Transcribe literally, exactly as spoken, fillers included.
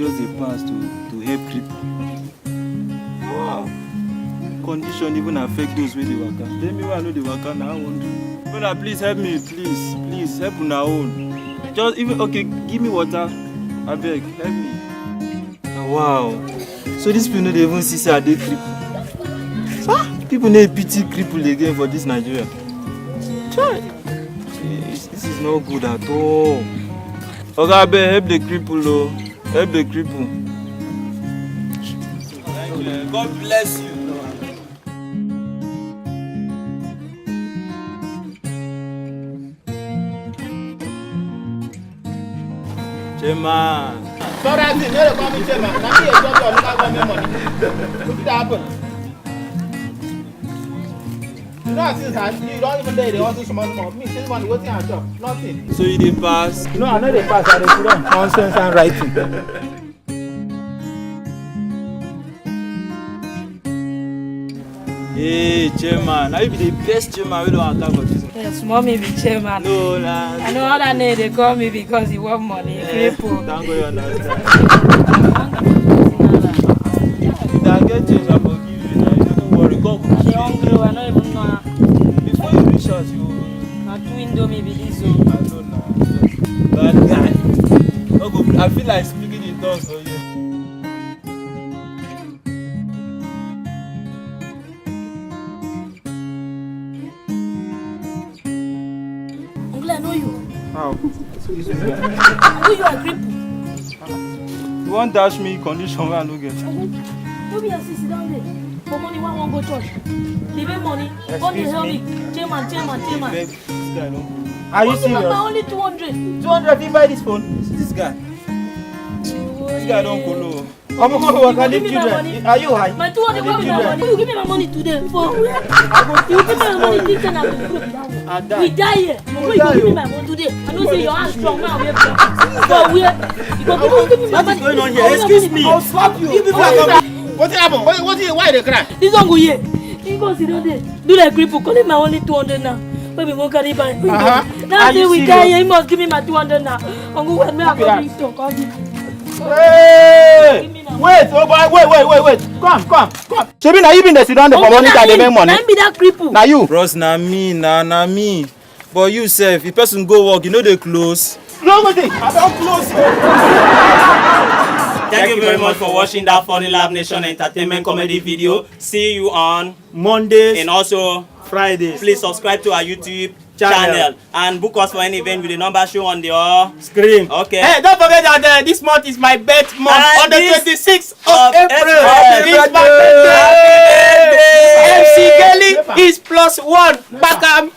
Just dey pass to to help cripple. Wow. Condition even affect those wey dey waka. Then me wey I no dey waka na, I wan do. Brother, please help me, please, please help una own. Just even, okay, give me water, abeg, help me. Ah, wow. So these people no dey even see say I dey cripple. Ah, people no dey pity cripple again for this Nigeria. Chai. This, this is not good at all. Oga, abeg, help the cripple o. Help the cripple. Thank you. God bless you. Chairman. Sorry, I think you call me chairman. Na me dey chop your local government money. Wetin dey happen? You know, since I, you don even dey, dey hustle small small. Me, since morning, wetin I chop? Nothing. So you dey pass? No, I no dey pass. I dey sit down. Nonsense and writing. Hey, chairman. Now you be the best chairman we don waka for this. Yes, mommy be chairman. No, nah. I know how that name they call me because he want money. Eh, cripple. Thank God you understand. If I get change, I go give you now. You no worry. God go I dey hungry, I no even know. Before you reach house, you. Na two Indomie be this o. I know now. Bad guy. No go. I feel like speaking in tongues for you. Uncle, I know you. How? Uncle, you are cripple. You wan dash me condition wey I no get? No be as you sit down there. For morning, one wan go church. Dey beg money. Come dey help me. Chairman, chairman, chairman. This guy don go. Are you serious? Only two hundred. Two hundred fit buy this phone? This guy. This guy don kolo. Omo, come on, waka leave children. Are you high? My two hundred, where be my money? You give me my money today. For where? You give me my money, this time I go broke. We die here. Before you give me my money today, I know say your hand strong, my hand weak. For where? You go give me my money. What is going on here? Excuse me. I'll slap you. You people are coming. Wetin happen? Wetin, wetin, why you dey cry? This one go here. He go sit down there. Do like cripple, collect my only two hundred now. Wey be wan carry buy. Uh-huh. Now say we die here, he must give me my two hundred now. Uncle, wait, me I go bring talk. Hey! Wait, oh boy, wait, wait, wait, wait. Come, come, come. Shebi na you been dey sit down there for morning time dey make money? Na him be that cripple. Na you. Bros, na me, na, na me. But you sef, if person go work, you no dey close. No go dey. I don close. Thank you very much for watching that Funny Lab Nation entertainment comedy video. See you on Mondays and also Fridays. Please subscribe to our YouTube channel and book us for any event with the number shown on the screen. Okay. Hey, don't forget that, uh, this month is my birth month. On the twenty-sixth of April. It's my birthday. M C Gelly is plus one. Back am.